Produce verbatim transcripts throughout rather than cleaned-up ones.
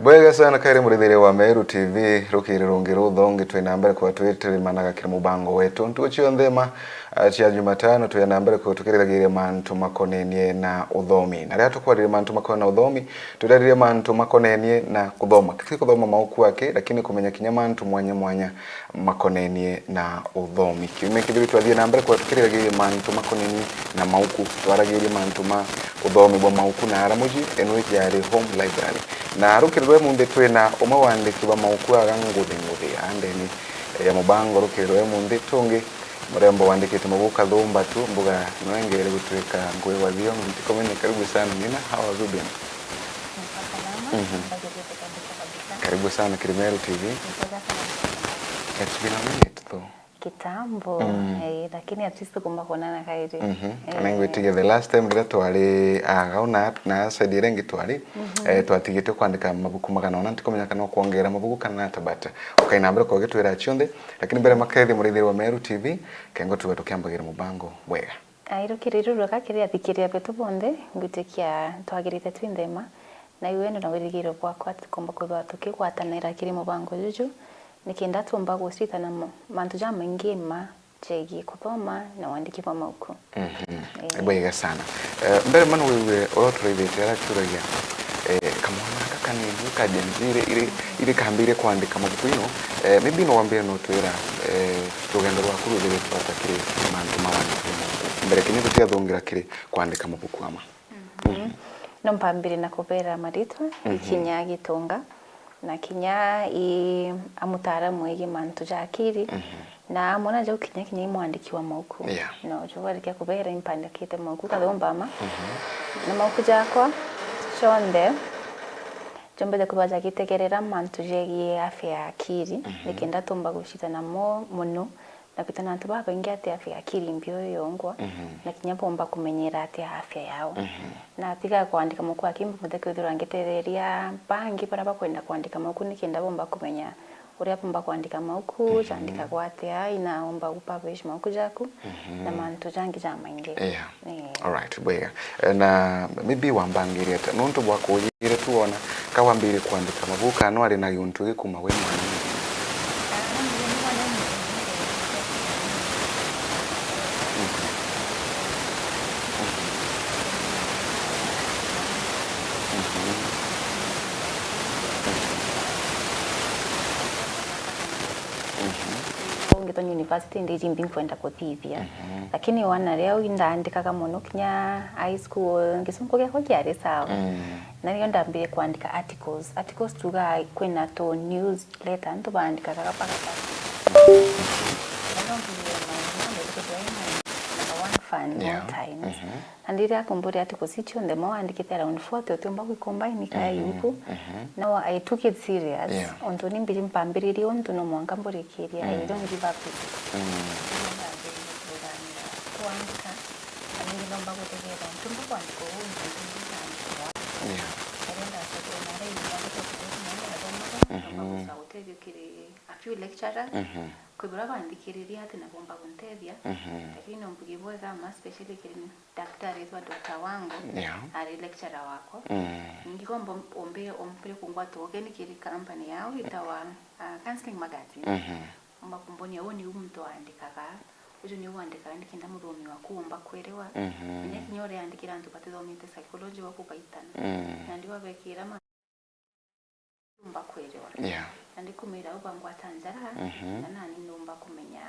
Bwega sana kairi murithiria wa Meru T V, rukiri rungi ruthongi twina mbere kwa twitirimanaga kiri mubango wetu. Ntuku cionthe ma, ah, cia Jumatano twina mbere kwa tukirithagiria mantu makonenie na uthomi. Na riria tukwariria mantu makonenie na uthomi, twirariria mantu makonenie na kuthoma. Ti kuthoma mauku aki, lakini kumenya kinya mantu mwanya mwanya makonenie na uthomi. Kiumia kithiru twathie na mbere kwa tukiriragiria mantu makonenie na mauku, twaragirie mantu ma uthomi bwa mauku na aramuji, eno yari home library. Na rukiri rwa munthi twina umwe wa andiki ba mauku aga nguthi nguthi a ndeni ya mubango rukiri rwa munthi tungi murembo wandikite mabuku kathumba tu mbuga no engere gutwika ngui wa thiongo. Ntikumenya, karibu sana Nina, how have you been? Niko salama, Mhm. Mbagiritie kabisa kabisa. Karibu sana Kirimeru T V. Niko salama. It's been a minute though. Kitambo, Mm. eh, lakini at least tukumba kuonana kairi. Mhm. Eh. Na ngwitigia the last time riria twari aga na, na side iria ingi twari, Mhm. eh, twatigite kwandika mabuku magana ona, ntikumenya kana ukwongera mabuku kana ata, but ukaina mbere kwa ugitwira cionthe, lakini mbere makethi murithiri wa Meru T V, kengo tuga tukiambagira mubango bwega. Ai, rukiri ruru rwega kiri athikiria betu bonthe, ngwitikia twagirite twinthema, na iwe ni na wirigiro bwakwa tukomba kwithwa tukigwatanira kiri mubango juju, nikenda tumba gucitana mo-, mantu jamaingi ma jegie kuthoma na wandiki bwa mauku. Mhm. Eh. Bwega sana. Eh, mbere mano wigue uria uturaithite aria turagia, eh, kamwana gaka kanini ka Gen Z iri, iri, iri kambire kwandika mabuku ino, eh, maybe no wambire no twira, eh, rugendo rwaku ruthiritwe ata kiri mantu ma wandiki mabuku? Mbere kinya tutiathungira kiri kwandika mabuku ama. Mhm. No mpambire na kubera maritwa, Mhm. ikinya gitunga, na kinya i, a mutaaramu wigi mantu ja akiri, Mhm. na amwe na jau kinya, kinya i mwandiki wa mauku. Yeah. No, jo barikia kubera impandikite mauku kathumba ama. Mhm. Na mauku jakwa jonthe, jombete kwithwa jagitegerera mantu jegie afya ya akiri, Mhm. nikenda tumba gucita namo muno, na kwita na antu babaingi atia afya ya akiri mbio yongwa, Mhm. na kinya bomba kumenyera atia afya yao. Mhm. Na tiga kwandika mauku aki, mbumite kwithirwa ngitetheria bangi baria bakwenda kwandika mauku, nikenda bomba kumenya uria bomba kwandika mauku, Mhm. jandikagwa atia, ina omba gupublish mauku jaku, Mhm. na mantu jangi jamaingi. Yeah. Eh. Alright, bwega. Eh, na maybe wambangirie ata? Nontu bwa kujire tu wona, ka wambire kwandika mabuku, kana no ari na giuntu gikuma wi mwana? Ngithwa university ndi jimbi nkwenda kuthithia. Mhm. Lakini wana riu indaandikaga mono kinya high school, gisungu giakwa kiari sawa. Mm. Na nio ndambire kwandika articles. Articles tuga kwina tu newsletter, antu baandikaga gapaka gapaka. Na no nginya maundu mamwe tukuthwa ina number one fan all Yeah. times. Mhm. Na ndiria akumburi articles icio nthe mo wandikite around forty, utiumba gwicombine kaya Mhm. ibuku. Mhm. No, I took it serious. Yeah. Ontu ni mbiri mpambiririe untu no mwanka mburikiria. I Mhm. don't give up. Mm. Ndambiririe kuruthanira kwandika. Na ningi nomba gutegeera ntumba kwandika uu ntumba kwandika. Yeah. Aria ndacokere na aria ingwa gutegeera na aria athomaga, nomba Mhm. gucwa utethio kiri a few lecturers. Mhm. Kwi baria banthikiriria ati na bomba guntethia. Mhm. Lakini no mbuge bwega ma, especially kiri daktari etwa Doctor Wango, Yeah. ari lecturer wakwa. Mm. Ningi komba ombe, ombire kungwata ugeni kiri company yao itawa, uh, Counseling Magazine. Mhm. Omba kumbonia uu niu muntu aandikaga, uju niu wandikaga nikenda muthomi waku umba kwiriwa. Mhm. Kinya kinya uriandikira antu batithomete psychology wakubaitana. Mm. Nandi wabekira ma umba kwiriwa. Yeah. Nandi kumira au bangwata njara, Mhm. na nani numba kumenya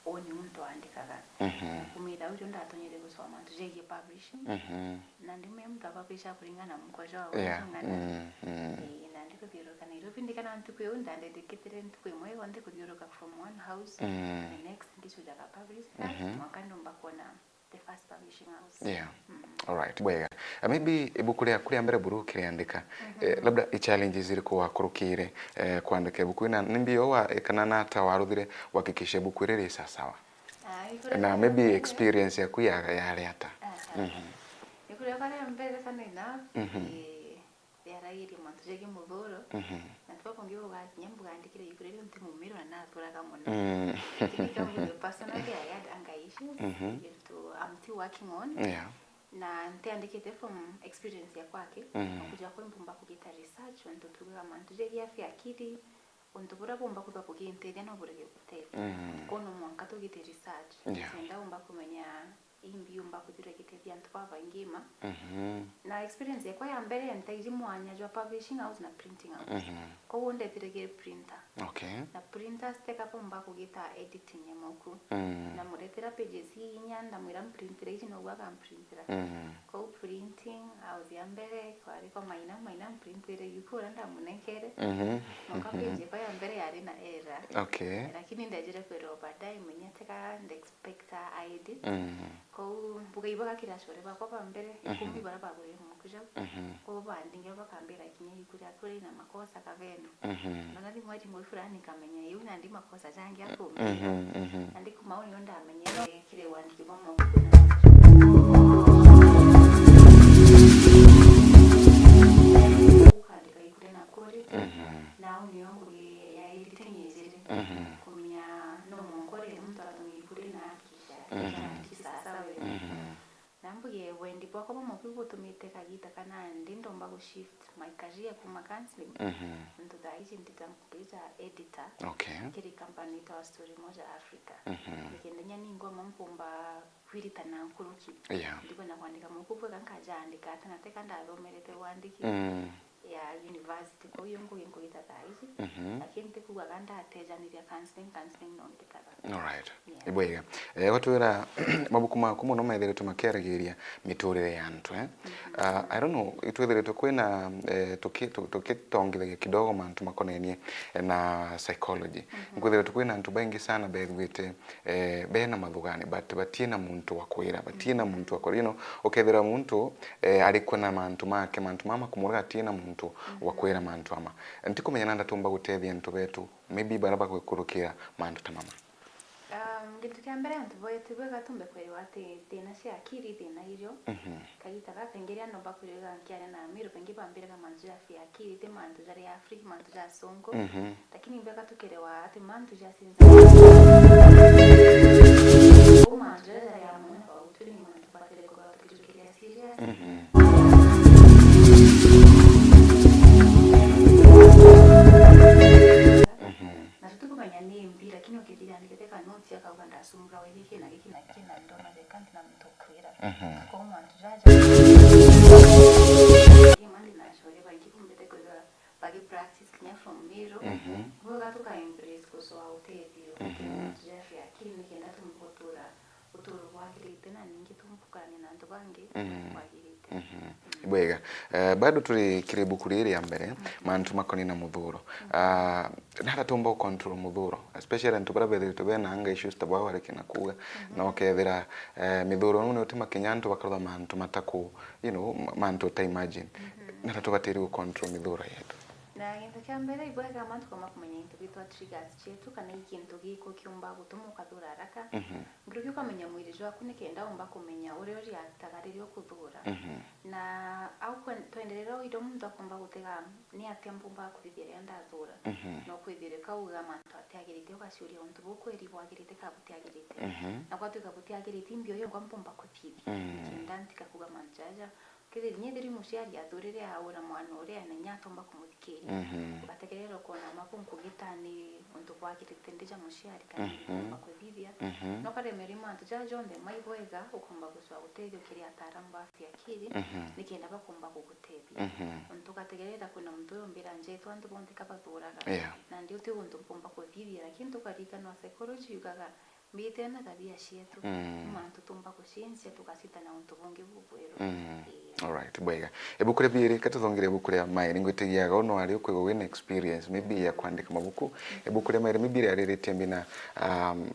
uu ni muntu aandikaga. Mhm. Na kumira au rio ndatonyere gucoma mantu jegie publishing. Mhm. Nandi me muntu apublisha kuringana na mukwa jwa Yeah. ung'ana. Mm, mm. Ii, nandi kuthiuruka Nairobi ndikana ntuku iu ndandedikitire ntuku imwe yonthe kuthiuruka from one house Mm. to the next, ngicujaga publisher, Mhm. mwanka ndumba kuona the first publishing house. Yeah. Mm. Alright, bwega. Eh, maybe ibuku riaku ria mbere buru ukiriandika, eh, Mhm. labda i challenges iriku wakurukire, eh, kwandika ibuku ina? Nimbi o wa, eh, kana nata waruthire gwakikisha ibuku iri ri sasawa? Ah, ibuku Na ria maybe mbere. experience yaku ya, yari ata? Aha. Mhm. Ibuku riakwa ria mbere kana ina, Mhm. eh, riarairie mantu jegie muthuro. Mhm. Na ntuba kungi ugakinya mbuga ndikire ibuku riria nti mumiro na naturaga mono. Mm. Lakini kama personally, I had anger issues. Mhm. Into, I'm still working on. Yeah. Na ntiandikite from experience yakwa aki, mhm, na kuja kwi mpumba kugita research, untu tugaga mantu jegie afya akiri, untu buria bumba kwithirwa bugintethia no burege gutethia. Mhm. Kwou no mwanka tugite research. Yeah. Kenda umba kumenya imbi umba kwithirwa igitethia antu babaingi ma. Mhm. Na experience yakwa ya mbere ntaiji mwanya jwa publishing house na printing house. Mhm. Kwou ndetire kiri printer. Okay. Na printers teka bumba kugita editing ya mauku. Mm. Ndamuretera pages inya, ndamwira mprintire iji, nogu akamprintira. Mm. Kwou printing house ya mbere kwari kwa Maina, Maina mprintire yuku uria ndamunenkere. Mhm. Mwanka page yakwa ya mbere yari na error. Okay. Lakini ndejire kwirwa baadaye menya teka nde expecta a edit. Mm. Kwou mbuga ibaga kiri achore bakwa ba mbere, mhm, ikumi baria bagurire mauku jau. Mhm. Kwou bandingi bakambira kinya iku riaku rina makosa kabene. Mhm. Nona ni mwarimu fulani kamenya iu nandi makosa jangi akumbira. Mhm, mhm. Nandi kuma au nio ndamenyere kiri wandiki bwa mauku na ukandika iku rina kuri. Mhm. Na au nio ngugi ya editing ijiri. Mhm. Kumenya no mwanka uria muntu aratumire iku rina kisha, mhm, kisha sawa. Mhm. Na mbuge wendi bwakwa bwa mauku butumite kagita kana ndi ndomba gu shift my career kuma counseling. Mhm. Nontu thaa iji ndita nkuruja editor, okay, kiri company itwa Story Moja Africa. Mhm. Nikenda nya ningwa ma mpumba kwiritana nkuruki. Yeah. Ndikwenda kwandika mauku bwega nkajaandika ati na teka ndathomerete wandiki. Mm. Ya university, kwou iyo ngugi nkugita thaa iji. Mhm. Lakini ntikuugaga ndatejaniria counseling, counseling no ndikaga. Alright. Yeah. Ibwega. Eh, watwira mabuku maku mono methiritwe makiaragiria miturire ya antu, eh? Mhm. Ah, I don't know, itwithiritwe kwina, eh, tuki-, tu-, tukitongithagia kidogo mantu makonenie, eh, na psychology. Mhm. Nkwithiritwe kwina antu baingi sana bethwite eh, bena mathugani, but batina muntu wa kwira, batina muntu wa kwira. You know, ukethira muntu, eh, ari kwina mantu make, mantu mama kumurega atina muntu wa kwira mantu ama. Ntikumenya nanda tumba gutethia antu betu, maybe bara bagukurukira mantu ta mama. Um, gintu kia mbere antu betu bwega tumbe kwirwa ati thina cia akiri thina irio. Mhm. Kagita gaka ingi riria nomba kwiriga nkiaria na Amiru, baingi bambiraga mantu ja afya akiri, ti mantu jaria Afrika, mantu ja asungu. Mhm. Lakini mbega tukerewa ati mantu ja sinza. Uu mantu jaria jaria amwe na bau turi ni mantu batire kwithirwa tukijukiria serious. Mhm. Mhm. Na tutikumenya ni mbi, lakini ukithira andikite ka notes akauga ndasumbuka wa giki na giki na giki na ndona the country na muntu kwira. Mhm. Kwa mantu jaja. Kima ndi na achore baingi kumbite kwithirwa bagi practice kinya from Miru. Mhm. Bwega tuka embrace kucoa utethio. Mhm. Kiri mantu ja afya akiri nikenda tumbe gutura uturo bwagirite na ningi tumbukarania na antu bangi, mhm, bagirite. Mhm. Bwega. Eh, bado turi kiri ibuku riri ria mbere, mhm, mantu makoni na muthuro. Mhm. Ah, nara tumba u control muthuro, especially antu bara bethiritwe bena anger issues ta bwa wareke na kuuga, mhm, na ukethira, eh, mithuro nu ni utima kinya antu bakarutha mantu mataku, you know, ma-, mantu uta imagine. Mhm. Nara tubatiri u control mithuro yetu. Na gintu kia mbere, ibwega mantu koma kumenya into bitwa triggers cietu, kana i kintu giku kiumba gutuma ukathura haraka. Mhm. Ngiruki ukamenya mwiri jwaku nikenda umba kumenya uria uriaktaga riria ukuthura. Mhm. Na au kwen-, twenderera o irio muntu akomba gutega ni atia mpumba kuthithia riria ndathura. Mhm. No kwithire kauga mantu atiagirite, ugaciuria untu buu kweri bwagirite ka butiagirite. Mhm. Na gwatuika butiagirite, imbi uyu ngwa mpumba kuthithia. Mhm. Nikenda ntika kuuga mantu jaja. Kethira kinya ethiri muciari athurire aura mwana uria na inya atomba kumuthikiria. Mhm. Ugategerera ukona ma bunkugita ni untu bwagirite ndi ja muciari kana, mhm, ndi kumba kuthithia. Mhm. No karemera mantu jaja jonthe mai bwega, ukomba gucwa utethio kiri ataaramu ba afya akiri, mhm, nikenda bakomba gugutethia. Mhm. Untu ugategerera kwina muntu uria umbira njetwa antu bonthe kabathuraga. Yeah. Na ndi uti untu mpomba kuthithia, lakini tukaririkanwa psychology yugaga Mbite na tabia cietu, mm, ni mantu tumba guciensia tugacita na untu bungi bubweru. Mm. Ii. Alright, bwega. Ibuku ria biiri, ka tuthongere ibuku ria Mairi, ngwitigiaga uno ari ukwigwa wina experience, maybe ya kwandika mabuku. Mm. Ibuku ria Mairi, maybe riariritie mbina, um,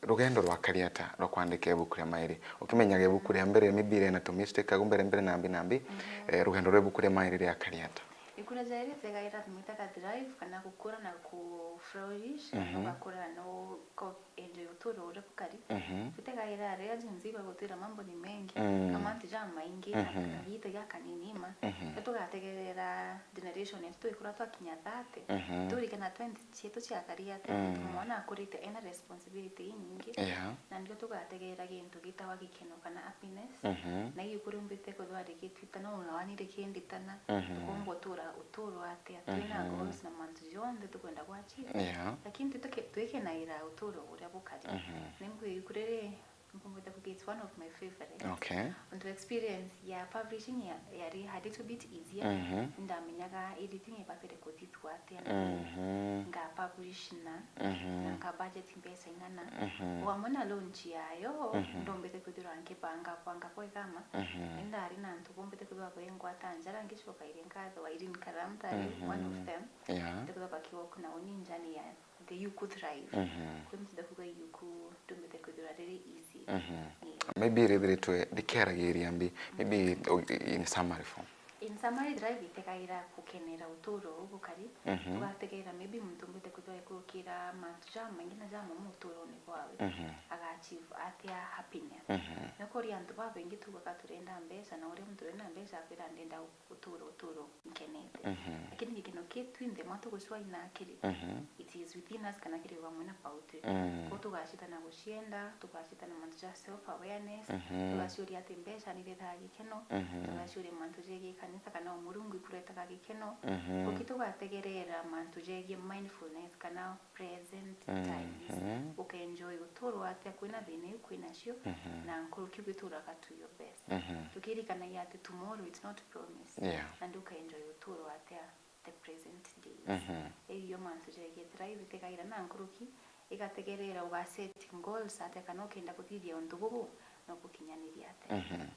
rugendo rwakari ata rwa kwandika ibuku ria Mairi. Ukimenyaga ibuku ria mbere, maybe riena tu mistake, agu mbere mbere nambi nambi, mhm, eh, rugendo rwa ibuku ria Mairi riakari ata? Ikura jairi itegaira tumwitaga thrive kana gukura na ku flourish, na Mhm. ugakura na uko enjoy uturo uria bukari. Mhm. Itegaira riria Gen Z bagutwira mambo ni mengi, Mm. na mantu jamaingi, na Mhm. kagiita gakanini ima. Mhm. Itugategerera generation yetu twikura twakinya thirty, Mhm. turike na twenty cietu ciakari atia, Mm. mwana akurite ena responsibility inyingi, Yeah. na ndio tugategerera gintu gitawa gikeno kana happiness. Mhm. Na iu kuriumbite kwithirwa rigitwita no unawanire kindi tana, Mhm. tukumba utura uturo atia, twina Mhm. goals na mantu jonthe tukwenda gwachieve. Yeah. Lakini twikenaira uturo uria bukari. Mhm. Ni ngui iku riri, nkumbite kuga it's one of my favorite. Okay. Ontu experience ya publishing ya, yari a little bit easier. Mhm. Ndamenyaga editing ibatire kuthithua atia na Mhm. nga publish na, Mhm. na nga budget mbeca ing'ana. Mhm. O amwe na launch yayo, Mhm. ndombite kwithirwa nkibanga banga kwa igama. Mhm. Indari na antu bombite kwithirwa bengwata njara, ngicoka iri nkatho Irene Karantari, Mhm. one of them. Yeah. Ndombite kwithirwa bakiwalk na uni njani ya the yuku thrive. Mhm. Kwi mtu ndakuga yuku ndombite kwithirwa riri easy. Mhm. Yeah. Maybe rithiritwe rikiaragiria mbi, maybe, uh, in summary form. In summary, thrive itegaira gukenera uturo uu bukari. Mhm. Tugategeera maybe muntu umbite kwithirwa aikurukira mantu jamaingi na jamamu uturone bwawe, Mhm. aga achieve atia happiness? Mhm. Nikuria antu babaingi tugaga turenda mbeca, na uria muntu urenda mbeca akwira ndenda uturo, uturo nkenete. Mhm. Lakini gikeno ki twinthe mwa tugucwaina akiri, Mhm. it is within us kana kiri bamwe na bautwi. Mm. Kwou tugacita na gucienda, tugacita na mantu ja self awareness, Mhm. tugaciuria ati mbeca nirethaga gikeno, Mhm. tugaciuria mantu jegii kanisa kana o Murungu ikuretaga gikeno. Mhm. Kuki tugategerera mantu jegii mindfulness kana present times. Mhm. Ukaenjoy uturo atia kwina thina iu kwinacio, Mhm. na nkuruki gwituraga to your best. Mhm. Tukirikanagia ati tomorrow it's not promised. Yeah. Nandi ukaenjoy uturo atia the present days. Mhm. Iyo mantu jegii thrive itegaira na nkuruki igategerera uga set goals atia kana ukenda kuthithia untu bubu, no bukinyaniria atia? Mhm.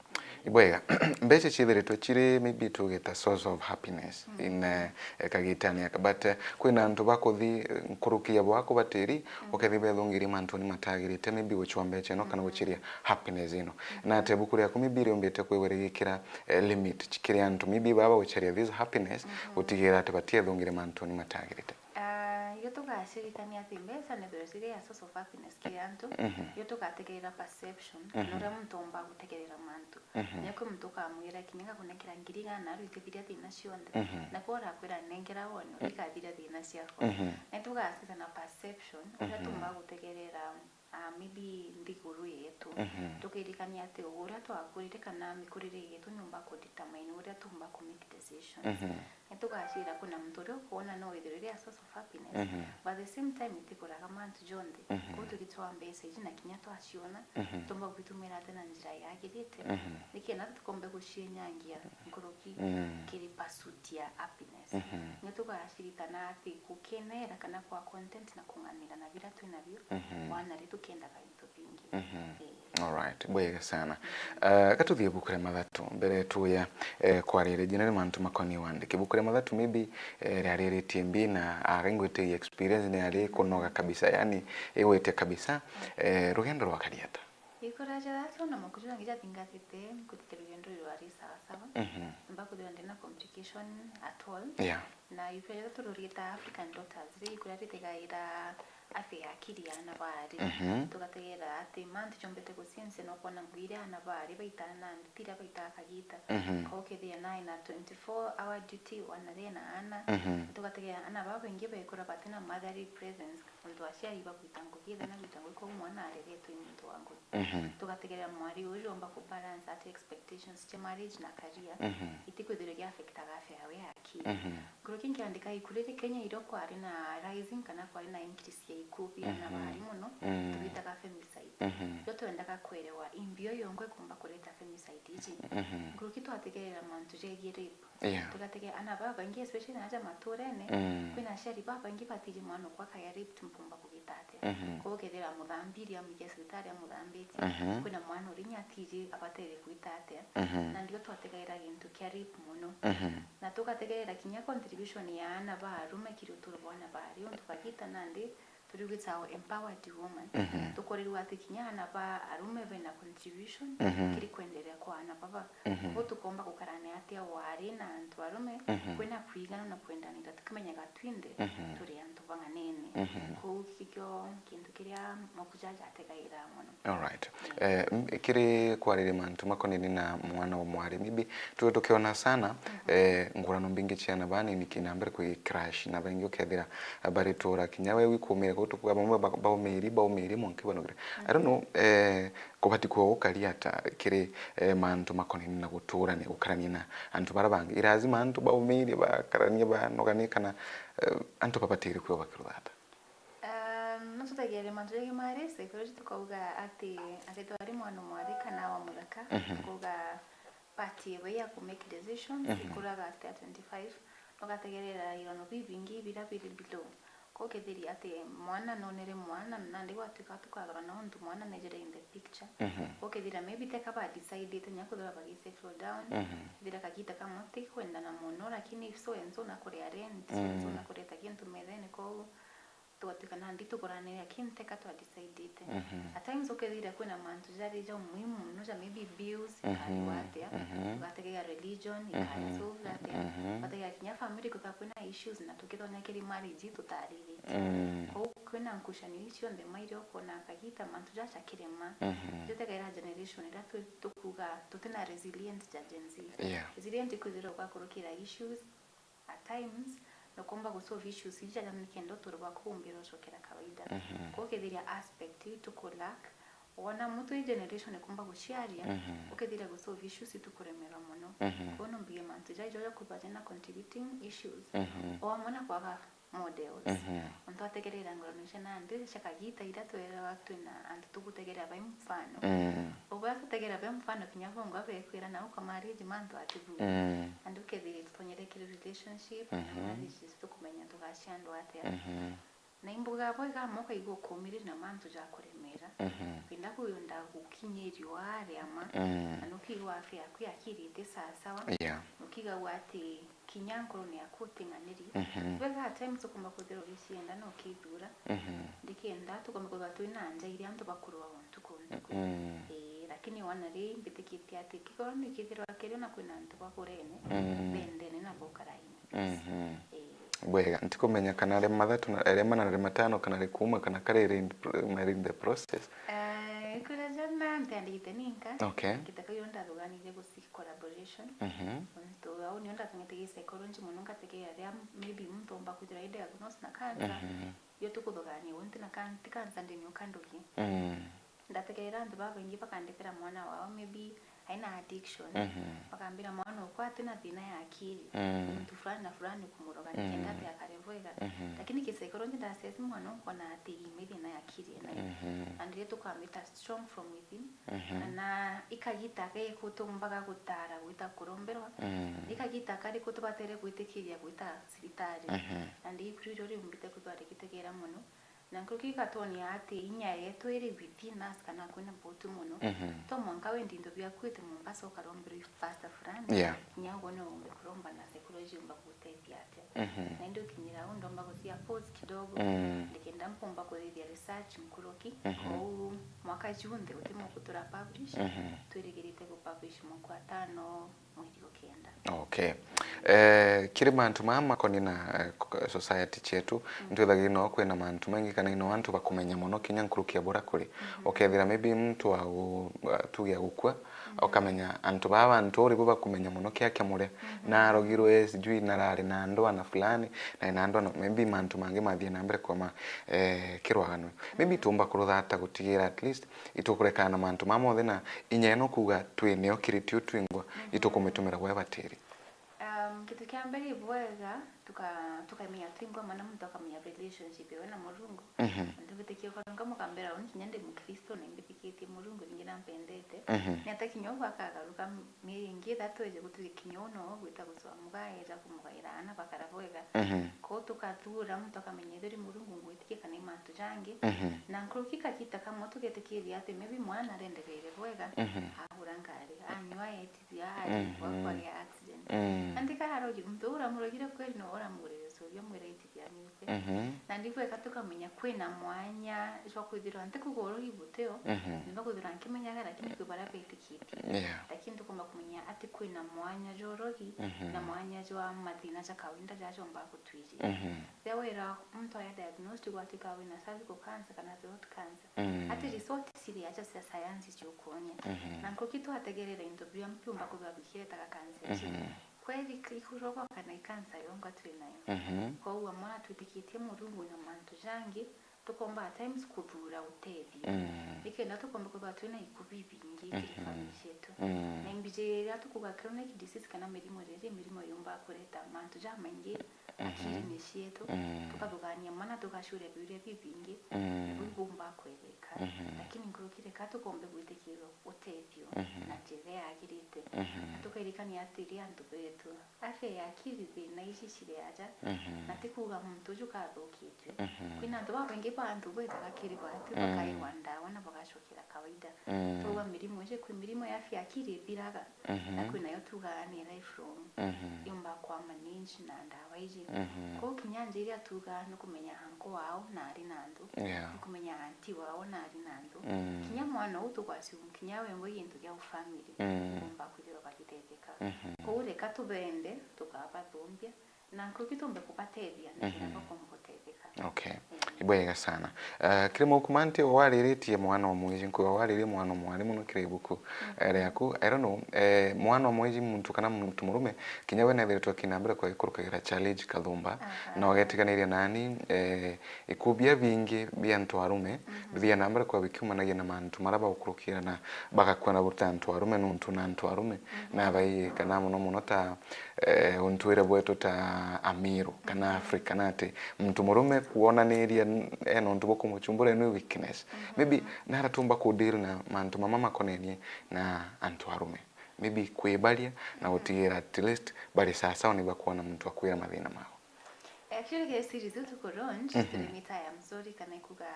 Ibwega, mbeca ciithiritwe ciri maybe tugita source of happiness Mm. in, eh, kagitani aka, but, eh, kwina antu bakuthi, eh, nkuruki ya bwaku batiri, Mm. ukethi bethungirie mantuni matagirite, maybe gucwa mbeca ino kana Mm. guciria happiness ino. Mm. Na ati ibuku riaku maybe riumbite kwigwa rigikira, eh, limit kiri antu maybe baba gucaria this happiness, Mm. gutigira ati batiethungire mantuni matagirite. Ah, iyo tugacirikania ati mbeca nithirwe ciri a source of happiness kiri antu, Mhm. iyo tugategerera perception, Mhm. na uria muntu omba gutegerera mantu. Mhm. Nya kwi muntu ukamwira kinya ngakunengera ngiri igana na ritithiria thina cionthe. Mhm. Na kwi urakwira nengera wone, urigathiria thina ciakwa. Mhm. Na tugacica na perception, uria Mhm. tumba gutegerera, ah, maybe nthiguru yetu. Mhm. Tukirikania ati uria twakurire kana mikurire yetu niumba ku determine uria tumba ku make decisions. Mhm. Nitugacira kwina muntu uria ukwona no withirwe iri a source of happiness, Mhm. but at the same time itikuraga mantu jonthe. Mhm. Kwou tugitwaa mbeca iji na kinya twaciona, Mhm. tumba kwitumira ati na njira yagirite, Mhm. nikenda tukombe gucienyangia nkuruki Mm. kiri pursuit ya happiness. Mhm. Nitugaciritana ati gukenera kana kwa content na kung'anira na biria twinabio, Mhm. wana ri tukendaga into bingi. Mhm. Ii. Alright, bwega sana. Eh, ka tuthie ibuku ria Mathatu, mbere tuya, eh, kwarire jina ri mantu makoni wandiki. Ibuku ria Mathatu maybe, eh, riariritie mbi na aga ingwitiria experience ni yari kunoga kabisa, yani igwite kabisa. Eh, rugendo rwakari ata? Ikura ja Mathatu na makuju jangi jathingatite, nkutite rugendo rwari sawa sawa. Mhm. Mbakuthirwa ndina complication at all. Yeah. Na ibuku ria Mathatu rurieta African Daughters, ri ikura ritegaira afya ya akili ya ana baari. Mhm. Tugategera ati mantu jombete guciensia no kwona ngugi iria ana baari baitaga nandi, ti iria baitaga kagiita. Mhm. Kwou ukethira nae na twenty-four hour duty, wana ri na ana. Mhm. Tugategera ana babaingi baikura batina motherly presence, ontu aciari bagwita ngugi, ethira na gwita ngugi, kwou mwana areretwe i muntu wa ngugi. Mhm. Tugategerera mwari uju omba ku balance ati expectations cia marriage na career, Mhm. itikwithirwa igi affectaga afya yawe ya akili. Mhm. Nkuruki nkiandika iku riri, Kenya irio kwari na rising kana kwari na increase ya iku bia ana Mhm. baari mono, Mm. tubitaga femicide. Mhm. Rio twendaga kwerewa imbio yongwa ikumba kureta femicide iji. Mhm. Nkuruki twategerera mantu jegii rape, Yeah. tugategerera ana babaingi, especially na aja maturene, Mm. kwina aciari babaingi batiji mwana okwa akaya raped mpumba kugita atia. Mhm. Kwou ukethira amuthambirie, amwikia cibitari amuthambitie, Mhm. kwina mwana uri inya atiji abatere kwita atia. Mhm. Na ndio twategaira gintu kia rape mono. Mhm. Na tugategaira kinya contribution ya ana ba arume kiri uturo bwa ana baari, untu bagita nandi turiugite our empowered woman. Tukorirwa ati kinya ana ba arume bena contribution kiri kwenderea kwa ana baba. Koguo tukomba gukarania atia wari na antu arume kwina kwigana na kwendanira, tukimenyaga twinthe turi antu bang'anene. Koguo kikio kintu kiria makuja jategaira mono. Alright. Eh, m- kiri kwariria mantu makonini na mwana wa mwari, maybe tu tukiona sana eh, ngurano mbingi cia ana banini kina mbere kwi crash na baingi ukethira baritura kinya we wikumire gutu kwa bamwe ba- baumiri baumiri mwanki banogire. I don't know, eh, kubati kwa ukari ata kiri eh, mantu makonini na guturania gukarania na antu bara bangi. I lazima antu baumiri bakarania banoganie kana eh, antu babatiri kuo bakiruthata. Um, no tutagiaria mantu jaingi mari psychology tukauga ati akethirwa ari mwana mwari kana wa muraka, tukauga part yewe ya ku make decisions ikuraga ati at twenty-five, ugategerera irono bibingi bira biri below. Ko ukethiria ati mwana nonere mwana, na nandi gwatuika tukathora na untu mwana nejere in the picture. Ko ukethira maybe teka ba decidete nya kuthora bagi settle down, kethira kagita kamwe ti kwendana mono, lakini so and so na kuria rent, so and so na kureta kintu methene, koguo tugatuika nandi tukuranira kintu teka twa decidete. At times ukethira kwina mantu jari ja muhimu muno ja maybe bills, ikariwa atia, tugategea religion, ikari solved atia, tugategea kinya family kutha kwina issues na tukithonya kiri marriage tutariritie. Kou kwina nkucanio icio cionthe mairi ukona kagita mantu jaja kirema. Icio tekaira generation iria tu- tukuga tutina resilient ja Gen Z. Yeah. Resilient ikwithirwa ugakurukira issues, at times, na ukomba gu solve issues iji jaja nikenda uturo bwaku bumbire ucokera kawaida. Ko ukethiria aspect iu tuku lack, wona muntu i generation ikomba guciaria, ukethiria gu solve issues itukuremerwa mono. Ko no mbige mantu jaijo ja kwithwa jena contributing issues, o amwe na kwaga models. Untu ategerera ngurano cia nandi cia kagita iria twerewa twina antu tugutegerera bai mfano. Ubwa tutegera be mfano kinya bongwa bekwira na uka marriage mantu atibui. Andu kethiri tutonyere kiri relationship na marriages tukumenya tugacia andu atia. Na imbuga bwega amwe ukaigua ukumiriri na mantu ja kuremera. Kenda kuyonda gukinyirio ari ama. Na nukiigua afya yaku yakirite sawasawa. Yeah. Nukigagua ati kinya nkorone yaku uting'aniri. Bwega at times ukumba kwithirwa ugicienda na ukithura. Ndikenda tukombe kwithirwa twina nja iria antu bakurua untuku untuku. Ii, lakini wana ri mbitikitie ati kikorwa ni kithirwa kiri ona kwina antu bakurene, bendene na bukaraine. Ii. Bwega, ntikumenya kana ri mathatu na ri mana na ri matano kana ri kuma kana kari ri in pro- na ri in the process. Eh, kura jana ntiandikite ninka. Okay. Ngitaka yo ndathuganirie gusi collaboration. Untu au nio ndatung'ete gi psychology mono, ngategeera riria maybe muntu omba kwithirwa i diagnose na cancer. Yo tukuthugania, unti na can- ti cancer ndini ukanduki. Ndategeera antu babaingi bakandikira mwana wao maybe aina addiction, bakambira mwana okwa atina thina ya akili. Muntu fulani na fulani kumuroga nikenda ati akare bwega. Lakini ki psychology ndasesi mwana okwa na ati ime thina ya akili enayo. And riria tukambita strong from within, kana ikagita ke kutumbaga gutara gwita kuromberwa, ikagita kari kutubatere gwitikiria gwita cibitari. Na ndi ikwiriro riu mbite kwithwa rigitegera mono. Na nkuruki ikatwonia ati inya yetu iri within us kana kwina botu mono. To mwanka wendi into biaku wite Mombasa ukaromberwa i pastor fulani. Yeah. Kinya ugo no umbe kuromba na psychology umba gutethia atia. Na indi ukinyira au ndomba gucia pause kidogo. Ndikenda mpumba kuthithia research nkuruki. Kou mwaka junthe uti mukutura publish. Twirigirite gu publish mwaka wa tano mweri wa kenda. Okay. Eh, kiri mantu maa makoni na eh, k- society cietu, nitwithagira no kwina mantu maingi kana ino antu bakumenya mono kinya nkuruki ya bura kuri. Ukethira maybe muntu wa gu- tuge agukua, ukamenya antu baa bantu uri bo bakumenya mono kia kia muria. Na arogirwe sijui narari na ndwa na fulani, na ina ndwa na maybe mantu mangi mathie na mbere kwa ma eh, kirwagano. Maybe tumba kuruthata gutigira at least itukurekana na mantu maa monthe na inya ino kuuga twi nio kiri tiu twingwa, itukumitumira gwe batiri. Um, kintu kia mbere ibwega tuka tukamenya twingwa mana muntu akamenya relationship yawe na Murungu. Muntu bitikia ukarunga mukambira uni kinya ndi mukristo na imbitikitie Murungu ningi nampendete. Ni ata kinya ugu akagaruka mieri ingi ithatu eje gutuge kinya uno gwita gucwa mugaira kumugaira ana bakara bwega. Ko tukathura muntu akamenya ithuri Murungu ngwitikia kana i mantu jangi. Na nkuruki kagita kamwe tugetikiria ati maybe mwana arendereire bwega, ahura ngari, anywa etithia, arigwa, kwagia accident. Andi ka arogi muntu uu uramurogire kweri no uramurire uria mwiraitithia nite. Mhm. Na ndigweka tukamenya kwina mwanya jwa kwithirwa, nti kuuga urogi butio, mhm, nimba kwithirwa nkimenyaga, lakini kwi baria betikitie. Yeah. Lakini tukomba kumenya ati kwina mwanya jwa urogi, mhm, na mwanya jwa mathina ja kawaida jaria jombaa gutwijia. Mhm. Riria wira muntu aya diagnosed gwatuika wina cervical cancer kana throat cancer, mm, ati result ciri aja cia sayansi ciukuonia. Mhm. Na nkuruki twategerera into biria biumba kwithirwa bikiretaga cancer icio. Mhm. Kweri ikurogwa kana i cancer yongwa turi nayo. Mhm. Kwou amwe na twitikitie Murungu na mantu jangi, tukomba at times kuthura utethio. Mm. Nikenda tukomba kwithirwa twina iku bibingi kiri, mhm, family cietu. Mm. Na imbiji riria tukuga chronic disease kana mirimo riri, mirimo yumba kureta mantu jamaingi, mhm, akirine cietu, mm, tukathugania mwana, tugacuria biuria bibingi, mm, na biu biumba kwetheka. Mhm. Lakini nkuruki reka tukombe gwitikirwa utethio, mhm, na njira yagirite. Mhm. Na tukairikania ati ri antu betu, afya ya akiri thina ici ciri aja, mhm, na ti kuuga muntu uju kathukitue. Mhm. Kwina antu babaingi ba antu bwitaga kiri batu, mm, bakaewa ndawa na bagacokera kawaida. Mm. Twauga mirimo ici, kwi mirimo ya afya ya akiri ithiraga, mhm, na kwinayo tuugaga ni lifelong. Mhm. Yumba kwa manage na ndawa iji. Mhm. Kwou kinya nja iria tuugaga ni kumenya anko wao na ari na antu, yeah, ni kumenya auntie wao na ari na antu. Mm. Kinya mwana uu tugwasum kinya wengwa gintu gia ufamily, mm, igomba kwithirwa bagitetheka. Mhm. Kwou reka tubende, tukabathumbia, na nkuruki tumbe kubatethia, nikenda, mhm, bakomba gutetheka. Okay. Mm. Ibwega sana. Eh, kiri maukumanti wariritie mwana o mwiji, nkuga waririe mwana o mwari muno kiri ibuku, eh, riaku. I don't know, eh, mwana o mwiji muntu kana muntu murume, kinya we nethiritwe akina mbere kwa ikurukagira challenge kathumba, aha, na ugetikaniria nani, eh, ikubia bingi bia antu arume, mhm, bithia na mbere kwa bikiumanagia na mantu maria bagukurukira na bagakua na buta antu arume nuntu na antu arume, mhm, na baii kana muno muno ta, eh, untwire bwetu ta Amiru kana, mhm, Africa, na ati muntu murume kwonaniria n-, ena untu bukumuchumbura ni weakness. Mhm. Maybe nara tumba ku deal na mantu mama makonenie na antu arume. Maybe kwibaria na, mhm, gutigira at least bari sawa sawa ni bakwona muntu akwira mathina mao. Actually, kiri series iu tuku launch, mhm, turi mita ya mzuri kana ikuga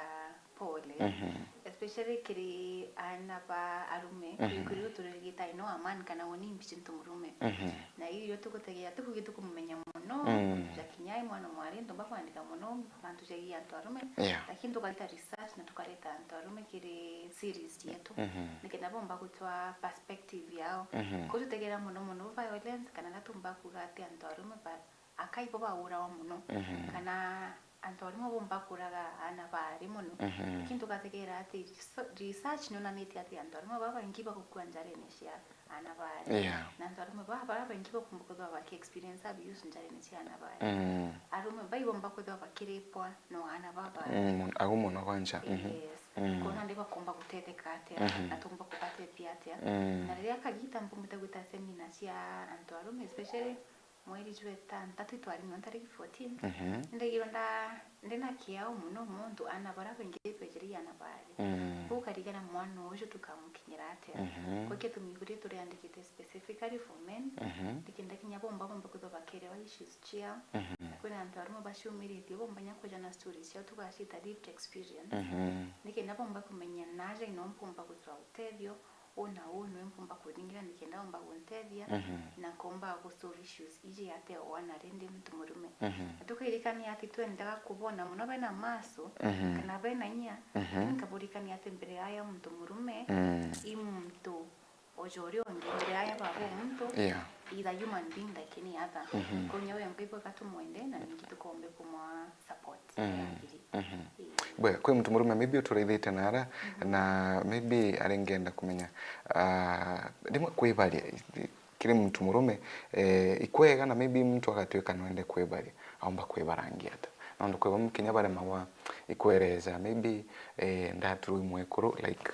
pole. Mhm. Especially kiri aana ba arume, mhm, kwi, kwi riu turigita ino a man kana woni mbichi ntu murume. Mhm. Na iu irio tugutegeera, tukugi tukumumenya muno, mm, jakinya ai mwana mwari, ntumba kwandika muno mantu jegii antu arume, yeah, lakini tukarita research na tukareta antu arume kiri series yetu. Mhm. Nikenda bomba gutwa perspective yao. Mhm. Kututegeera muno muno violence, kana na tumba kuga ati antu arume ba-, aka ibo baurawa muno, mhm, kana antu arume bomba kuraga aana baari muno. Mhm. Lakini tugategeera ati reso-, research nionanitie ati antu arume babaingi bagukua njarene cia aana baari. Yeah. Na antu arume baba babaingi bakumba kwithirwa baki experience abuse njarene cia aana baari. Mm. Arume baibomba kwithirwa bakiripwa no aana babaari. Mm, agu muno kwanja. Mhm. Yes. Mm. Kwou nandi bakomba gutetheka atia, mhm, na tumba kubatethia atia. Mm. Na riria kagita mbumbite gwita seminar cia antu arume, especially mweri jwa itantatu itwari nio ntariki fourteen, mhm, ndegirwe nda-, ndina kiao muno muntu aana bara baingi bejire aana bari. Mm. Kwou ukarigana mwana uju tukamukinyira atia? Mhm. Kwou gitumi iguri turiandikite specifically for men, mhm, nikenda kinya bomba bombe kwithirwa bakerewa issues ciao. Mhm. Na kwina antu arume baciumiritie bomba nya kwija na stories ciao tugacita lived experience. Mhm. Nikenda bomba kumenya naja ino mpumba gwithirwa utethio, uu na uu niwe mpumba kuringira nikenda omba guntethia, mhm, na nkomba gusolve issues iji atia wana rindi muntu murume. Mhm. Na tukairikania ati twendaga kubona muno bena maso, mhm, kana bena inya, mhm, nkaburikania ati mbere yaya muntu murume, mm, i muntu ojo uria ungi, mbere yaya baba o muntu, yeah, is a human being like any other. Mhm. Konya we nkaigua gatumwende na ningi tukombe kumwa support, mm, ya ngiri. Mhm. Ii. Bwe, kwi muntu murume maybe uturaithite nara, mhm, na maybe arengenda kumenya, ah, rimwe kwibaria, kiri muntu murume, eh, ikwega na maybe muntu agatuika nwende kwibaria, aumba kwibarangia ata? Nondu kwi bamwe kinya baremagwa ikwereza, maybe, eh, ndaturwa i mwekuru, like,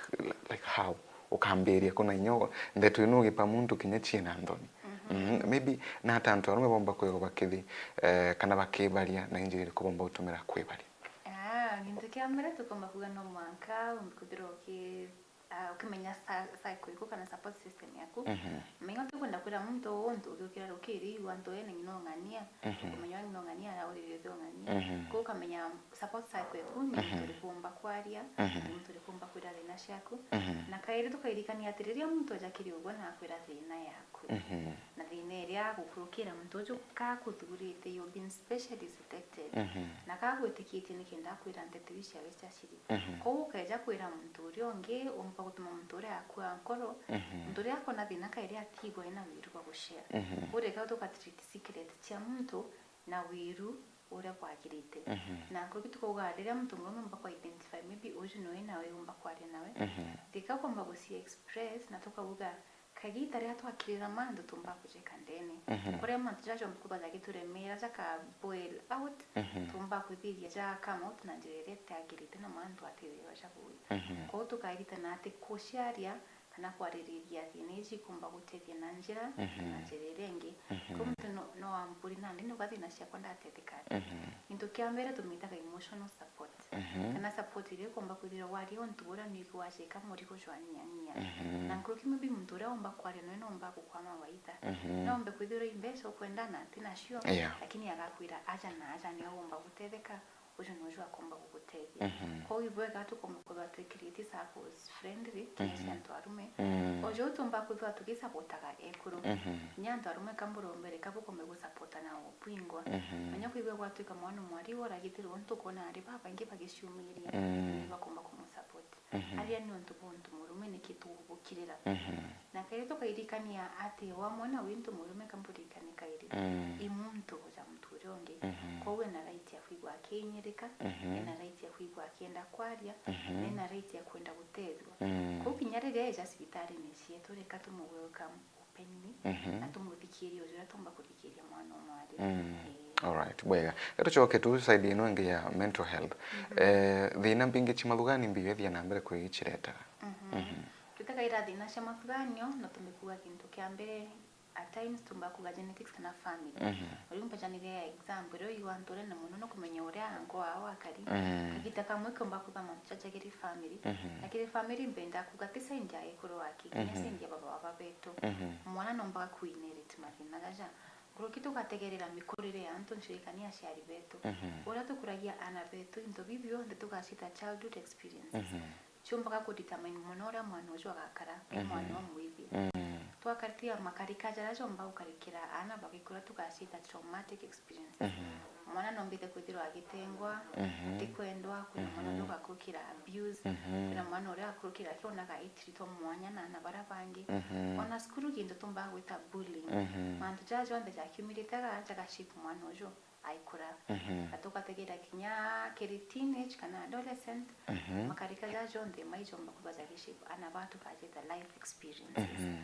like how? Ukambiria kuna inya ndeto ino ugipa muntu kinya ciina nthoni. Mhm. Mhm, maybe na ata antu arume bomba kwigwa bakithi, eh, kana bakibaria, na injira iriku bomba gutumira kwibaria? Ah, gintu kia mbere tukomba kuga no mwanka umbe kwithirwa uki-, ah, ukimenya sa-, cycle iku kana support system yaku. Mhm. Menya utikwenda kwira muntu untu ugiukira rukiri, igua antu ene ng'ina ung'ania, mhm, ukamenya ng'ina ung'ania araurire uthi ung'ania. Mhm. Kwou ukamenya support circle eku ni, mhm, muntu uriku umba kwaria, mhm, ni muntu uriku umba kwira thina ciaku. Mhm. Na kairi tukairikania ati riria muntu aja kiri ugwe na akwira thina yaku, mhm, na thina iria ya gukurukira muntu uju ka akuthurite, you've been specially selected. Mhm. Na ka agwitikitie nikenda akwira nteto iu ciawe cia ciri. Mhm. Kou ukeja kwira muntu uria ungi, umba gutuma muntu uria akua nkoro, Mhm. muntu uria akona thina kairi atigwa ena wiru bwa gushare. Mhm. Kou reka tuka treat secret cia muntu na wiru uria kwagirite. Mhm. Na nkuruki tukauga riria muntu murume umba ku identify, maybe uju noe nawe umba kwaria nawe. Mhm. Reka kumba guci express na tukauga, kagiita riria twakirira mantu tumba kujeka ndene. Mhm. Kuria mantu jaja jomba kwithwa jagituremera jaka boil out, Mhm. tumba kwithiria ja come out na njira iria itiagirite na mantu atithirwa jabuui. Mhm. Kou tukagiritana ati kuciaria kana kwaririria thina iji ikumba gutethia na njira, Mhm. na njira iria ingi. Mhm. Kou muntu no, no amburi nandi nuga thina ciakwa ndatetheka atia. Mhm. Gintu kia mbere tumitaga emotional support. Mhm. Kana support iria ikumba kwithirwa waria untu buria nwigua wacika murigo jwa nyianyia. Mhm. Na nkuruki maybe muntu uria umba kwaria nawe nomba gukwama waitha. Mhm. Nombe kwithirwa i mbeca ukwenda na ati nacio, Yeah. lakini agakwira aja na aja nio umba gutetheka, uju noju akomba gugutethia. Mhm. Kou ibwega tukomba kwithwa twi create circles friendly kinya Mhm. cia antu arume. Mm. Oju tumba kwithwa tugisapotaga ekuru. Mhm. Kinya antu arume ka burombere ka bukombe gusapota na ubwingwa. Mhm. Menya kwigua gwatwika mwana mwari oragitirwe untu ukona ari babaingi bagiciumiria, Mm. ni bakomba kumusapoti. Mhm. Aria ni untu buntu murume niki tugubukirira. Mhm. Na kairi tukairikania ati wamwona wintu murume kamburikane kairi, Mm. i muntu ja muntu uria ungi. Mhm. Kou ena right ya kwigua akiinyirika, Mhm. ena right ya kwigua akienda kwaria, Mhm. na ena right ya kwenda gutethua. Mm. Kou kinya riria eja cibitarini cietu, reka tumu welcome openly, Mhm. na tumuthikirie uju uria tumba kuthikiria mwana umwe ari. Mm. Ii. Alright, bwega. Reka tucoke tu side ino ingi ya mental health. Mhm. Eh, thina mbingi cia mathugani mbiu ithia na mbere kwigiciretaga. Mhm. Mhm. Tutakaira thina cia mathuganio, no tumbe kuuga gintu kia mbere, at times tumba kuuga genetics kana family. Mhm. Uriu mpejaniria ya example, rio igwa nture na muno no kumenya uria ango wao akari. Mhm. Kagita kamwe kumba kuuga mantu jajagiri family. Mhm. Lakini family mbenda kuuga ti side ya ekuru aki, kinya Mhm. side ya baba wa baba betu. Mhm. Mwana nombaga ku inherit mathina jaja. Nkuruki tugategerera mikurire ya antu ncurikani aciari betu. Mhm. Uria tukuragia ana betu, into biu bionthe tugacita childhood experiences. Mhm. Ciumbaga ku determine mono uria mwana uju agakara, e Mhm. mwana umwithie. Mm. Twakaritia makarika jaria jomba gukarikira ana bagikura tugacita traumatic experiences. Mhm. Mwana nombite kwithirwa agitengwa, Mhm. atikwendwa, kwina mwana Mhm. uria ugakurukira abuse, Mhm. kwina mwana uria akurukira akionaga itiritwa mwanya na ana baria bangi. Mhm. Ona cukuru gintu tumbaga gwita bullying. Mhm. Mantu jaja jonthe jakiumirite ga, jaga shape mwana uju aikura. Mhm. Na tugategeera kinya kiri teenage kana adolescent, Mhm. makarika jaja jonthe maijomba kwithwa jagi shape ana ba tukajeta life experiences. Mhm.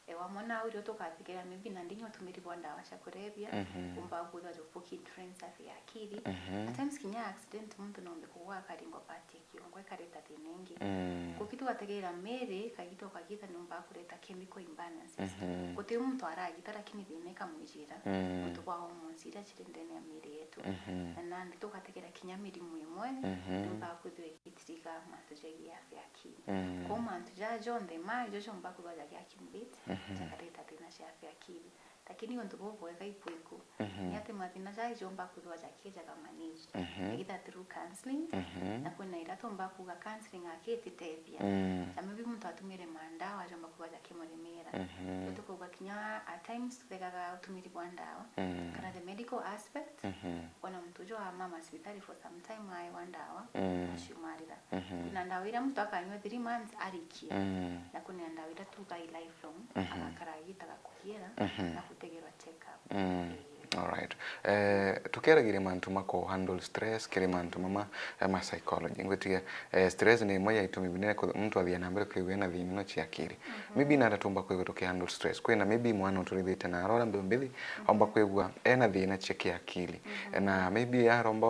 Ewa mwana au rio tugategeera maybe nandi inya utumiri bwa ndawa cia kurebia, Mhm. umba kwithwa jubuki influence afya ya akili. Mhm. At times kinya accident muntu nombe kugwa akaringwa part ya kiongo ikareta thina ingi. Mm. Kuki tugategeera miri, kagita ukagita niumba kureta chemical imbalances. Mhm. Guti muntu aragita lakini thina ikamwijira. Mm. Untu bwa hormones iria ciri ndene ya miri yetu. Mhm. Na nandi tugategeera kinya mirimu imwe, Mhm. niumba kwithwa igitiriga mantu jegii afya ya akili. Mm. Kwou mantu jaja jonthe ma ijo jomba kwithwa jagi accumulate, Mhm. jakareta thina cia afya ya akili. Lakini untu bubwega ibwiku, Mhm. ni ati mathina jaa ijomba kwithwa jakiejaga managed. Mhm. Either through counseling, Mhm. na kwina iria tumba kuuga counseling akititethia. Mm. Na maybe muntu atumire mandawa ajomba kwithwa jakimuremera. Mhm. So tukauga kinya at times tuthegaga utumiri bwa ndawa, Mm. kana the medical aspect, Mhm. wona muntu uju amama cibitari for some time aewa ndawa, Mm. aciumarira. Mhm. Kwina ndawa iria muntu akanyua three months arikia, Mm. na kwina ndawa iria tuuga i lifelong, Mhm. agakara agitaga kugiera Mhm. na kutegerwa check up. Mm. Ii. Alright. Eh, tukiaragiria mantu ma ku handle stress, kiri mantu mama, eh, ma psychology. Ngwitikia, eh, stress ni imwe ya itumi binene ku-, muntu athia na mbere kwigua ena thina ino cia akili. Mhm. Maybe nanda tumba kwigua tuki handle stress. Kwina maybe mwana uturithite na arora mbeu mbithi, Mhm. aumba kwigua ena thina cia kiakili. Mhm. Na maybe aromba,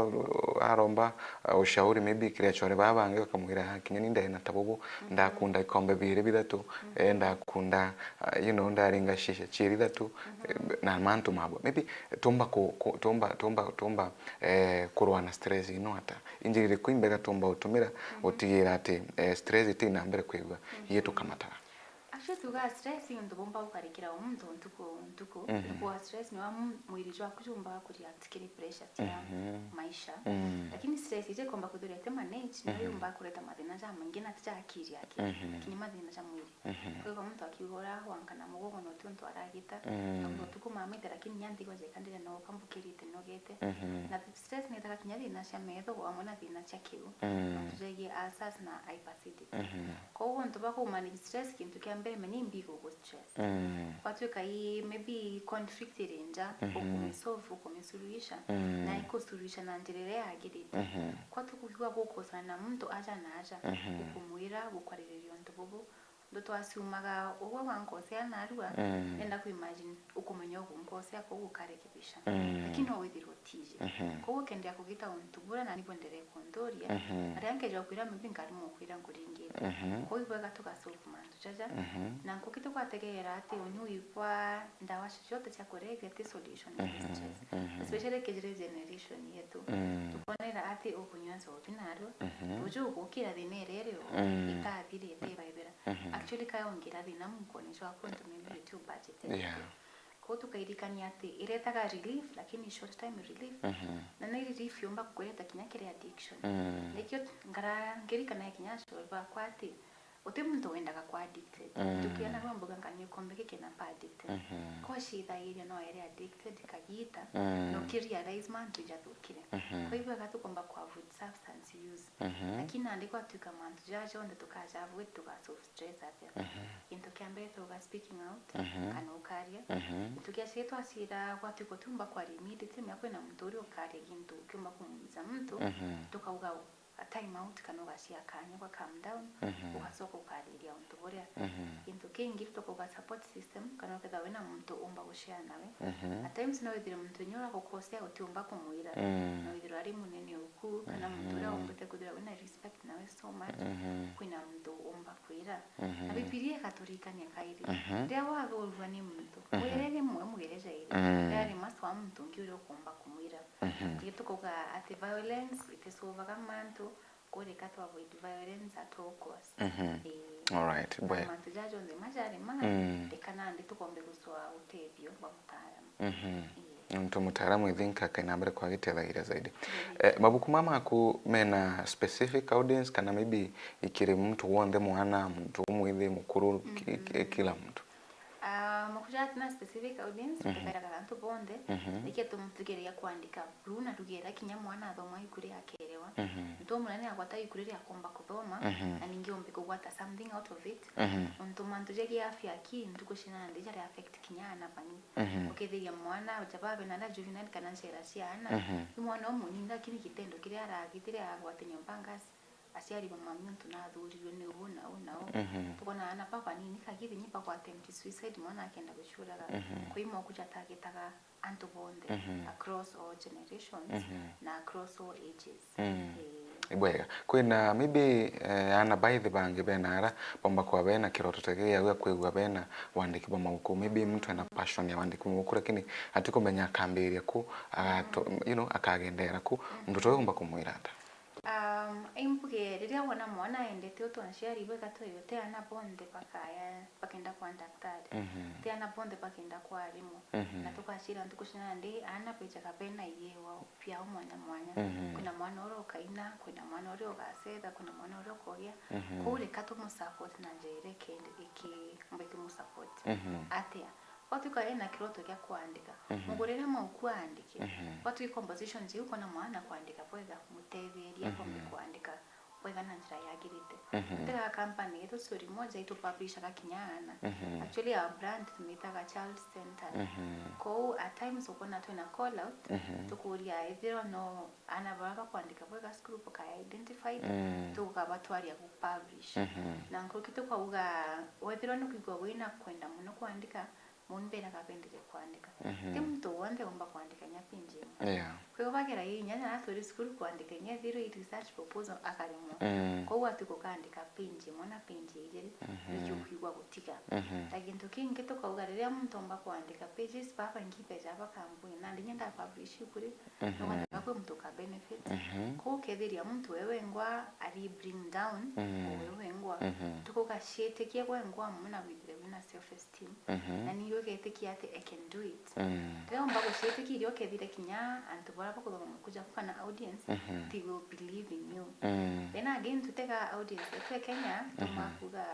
aromba, uh, ushauri maybe kiri achore baba bangi bakamwira, "Ah, kinya ni ndena ta bubu, Mhm. ndakunda ikombe biiri bithatu, Mhm. eh, ndakunda, uh, you know, ndaringa shisha ciiri ithatu, Mhm. eh, na mantu mabo." Maybe tumba ku-, ku-, tumba, tumba, tumba, eh, kurwa na stress ino ata? Injira iriku imbega tumba utumira Mhm. gutigira ati, eh, stress iti na mbere kwigua Mhm. yetu kamataga? Ah, Actually, tuga stress ni untu bumba gukarikira o muntu ntuku ntuku. Mhm. Ntuku wa stress ni wa mu-, mwiri jwaku jumbaga kureact kiri pressure cia Mhm. maisha. Mm. Lakini stress iji ikomba kwithirwa iti manage, no Mhm. yumbaga kureta mathina jamaingi na ti ja akiri yake, Mhm. lakini mathina ja mwiri. Mhm. Kwigua muntu akiuga uraagwa kana mugongo no ti untu aragita, Mm. na utuku mamite, lakini nya ndigwa jeka ndire no kambukirite nogete. Mhm. Na stress ni itaga kinya thina cia metho amwe na thina cia kiu. Mm. Mantu jegie ulcers na hyperacid. Mhm. Koguo untu bwa ku manage stress, kintu kia mbere menya imbi igugu stress. Mm. Kwatuika i maybe conflict iri nja, Mhm. ukumisolve, ukumisuluhisha, Mm. na ikusuluhisha na njira iria yagirite. Mhm. Kwatuika kwigua gukosana na muntu aja na aja, Mhm. ukumwira, gukwaririria untu bubu. Ndo twasiumaga ugwe wankosea narua, Mm. nenda ku imagine ukumenya ugunkosea kou ukarekebisha. Mm. Lakini no withirwe utiji. Mhm. Kou ukendea kugita untu buria nani bwenderee kunthuria, Mhm. na riria nkeja kwira maybe nkari mukwira nkuringite. Mhm. Kou ibwega tugasolve mantu jaja, Mhm. na nkuki tukwategeera ati unyui bwa ndawa ciothe cia kulevya ti solution ya Mhm. stress. Mhm. Especially kijiri generation yetu. Mm. Tukonera ati ukunyua nzobi narua, Mhm. ruju ugukira thina iria irio Mm. itathirite ibaibira. Mhm. Actually, kaya ungira thina munkone jwaku untu maybe uti budget. Yeah. Kou tukairikania ati iretaga relief, lakini short time relief. Mhm. Na ni relief yumba kukureta kinya kiri addiction. Mm. Nikio ngara ngirikana kinya ashori bakwa ati uti muntu wendaga kwa addicted. Mm. Tukiana rwa mbuga ngani ukombe kikina mpa addicted. Mhm. Ko cithagiria no ere addicted kagita, Mm. no ki realize mantu ijathukire. Mhm. Kwa hivyo gatukomba kwa avoid substance use. Mhm. Lakini nandi gwatuika mantu jaja jonthe tukaja avoid, tuga solve stress atia? Mhm. Gintu kia mbere tuga speaking out, Mhm. kana ukaria. Mhm. Gintu kia ciri twacira gwatuika tumba kwaria immediately, mea kwina muntu uria ukaria gintu kiumba kumumiza muntu, Mhm. tukauga a time out kana ugacia kanya gwa calm down, Mhm. ugacoka ukariria untu buria. Mhm. Gintu kingi tukauga support system, kana ukethirwa wina muntu umba gushare nawe. Mhm. At times no withire muntu inya uragukosea utiumba kumwira. Mm. No withirwa ari munene uku, kana muntu uria Mhm. umbite kwithirwa wina respect nawe so much, Mhm. kwina muntu umba kwira. Mhm. Na Bibilia ikaturikania kairi, Mhm. riria wathurua ni muntu, Mhm. mwire rimwe, mwire jairi. Mm. Riria rimaswa muntu ungi uria ukumba kumwira. Mhm. Tuge tukauga ati violence itisolvaga mantu, kureka tu avoid violence at all costs. Mhm. Ii. Alright, na bwe. Mantu jaja jonthe majarema, Mm. reka nandi tukombe gucwa utethio bwa mutaaramu. Mhm. Ii. Nontu mutaaramu I think akaina mbere kwagitethagirira zaidi. Ii. Eh, mabuku mama maku mena specific audience kana maybe ikiri muntu wonthe, mwana, muntu umwithi, mukuru, ki-, ki-, Mhm. kila muntu? Ah, mukuja atina specific audience, Mhm. tukeraga antu bonthe, Mhm. niki tugeria kwandika buru na rugera kinya mwana athoma iku ria akerewa. Mhm. Ntu munene agwata iku riria akomba kuthoma, Mhm. na ningi ombe kugwata something out of it. Mhm. Ntu mantu jegie afya aki ntuku cia nandi jari affect kinya ana bani. Mhm. Ukithiria mwana, jababe na nda juvenile kana njera cia ana, Mhm. ni mwana umunini lakini kitendo kiria aragitire agwate nyomba ngasi, aciari ba mami untu nathurirwe ni uu na uu na uu. Mhm. Tukona aana babanini kagithi ni bagwa attempt suicide, mwana akenda guciuraga. Mhm. Kwou mabuku jatagitaga antu bonthe, Mhm. across all generations Mhm. na across all ages. Mm. Ii. Ibwega. Kwina maybe, eh, aana baithi bangi bena ara bomba kwa bena kiroto ta gia kwigua bena wandiki bwa mabuku. Maybe muntu ena passion ya wandiki mabuku lakini atikumenya akambiria ku, agato-, Mm. you know, akagendera ku. Mm. Muntu uyu umba kumwira ata? Um, imbuge riria wona mwana aendete utu aciari bwega tuyu, ti ana bonthe bakaya, bakenda kwa daktari. Mhm. Ti ana bonthe bakenda kwa arimu. Mhm. Na tukacira ntuku cia nandi, ana bejaga bena iyewa biao mwanya mwanya. Mhm. Kwina mwana uria ukaina, kwina mwana uria ugacetha, kwina mwana uria ukogia. Mhm. Kou reka tumusupport na njira ikende-, iki-, mbe kimusupport. Mhm. Atia? Gwatuika ena kiroto gia kwandika, Mhm. mugurire mabuku aandike. Mhm. Gwatuika composition jiu, kona mwana kwandika bwega, mutetherie akombe Mhm. kwandika bwega na njira yagirite. Mhm. Ntiga company yetu Story Moja itu publishaga kinya aana. Mhm. Actually, our brand tumitaga child centered. Mhm. Kou at times ukona twina call out, Mhm. tukuria ethirwa no aana baria bakwandika bwega cukuru bakaya identified, Mm. tukabatwaria ku publish. Mhm. Na nkuruki tukauga, wethirwa nukwigua wina kwenda mono kwandika, muni mbiraga bendire kwandika. Mhm. Ti muntu wonthe umba kwandika inya page imwe. Yeah. Kwou bagera inya na turi cukuru kwandika inya ethirwa i research proposal akaremwa. Mm. Kou atuku kandika page imwe na page ijiri, Mhm. nikio kwigua gutiga. Mhm. Na gintu kingi tukauga riria muntu omba kwandika pages, baba ngibeja bakampuni, nandi inya nda publish kuri, Mhm. nogana kwi muntu uka benefit. Mhm. Kou ukethiria muntu we wengwa ari bring down, Mhm. we wengwa. Mhm. Tukuga ciitikie wengwa amwe na withire na self esteem. Mhm. Na niwe ugetikia ati I can do it. Mm. Riria umba guciitikiria ukethira kinya antu baria bakuthoma mukuja ku kana audience, Mhm. they will believe in you. Mm. Then again, tutega audience yetu ya Kenya, Mhm. tumakuga,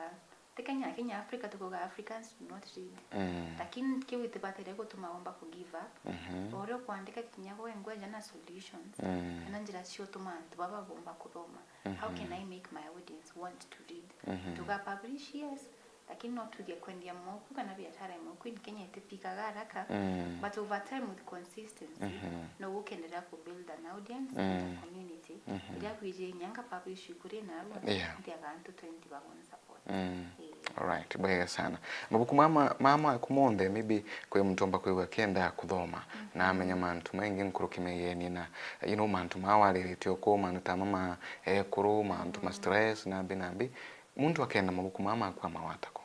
ti Kenya, Kenya, Africa, tukuga Africans do not read. Mm. Lakini kiu gitibatire gutuma womba ku give up. Mhm. O uria ukwandika kinya gwe ngweja na solutions, Mm. kana njira cia utuma antu baba bomba kuthoma. How can Mhm. I make my audience want to read? Mhm. Tuga publish, yes, lakini no tuge kwendia moku kana biashara ya moku in Kenya itipikaga haraka, Mm. but over time with consistency, Mhm. no ukendelea ku build an audience, build a Mm. community. Mhm. Iria kwiji nyanga publish kuri na arua, Yeah. ntiaga antu twenty bagon support. Mm. Ii. Alright, bwega sana. Mabuku mama, mama ku monthe, maybe kwi muntu omba kwigua akienda kuthoma, Mhm. na amenya mantu maingi nkuruki megenie na, you know, mantu maa wariritie uku, mantu ta mama ekuru, mantu ma Mhm. stress, na mbi na mbi. Muntu akenda mabuku mama maku amawata ku?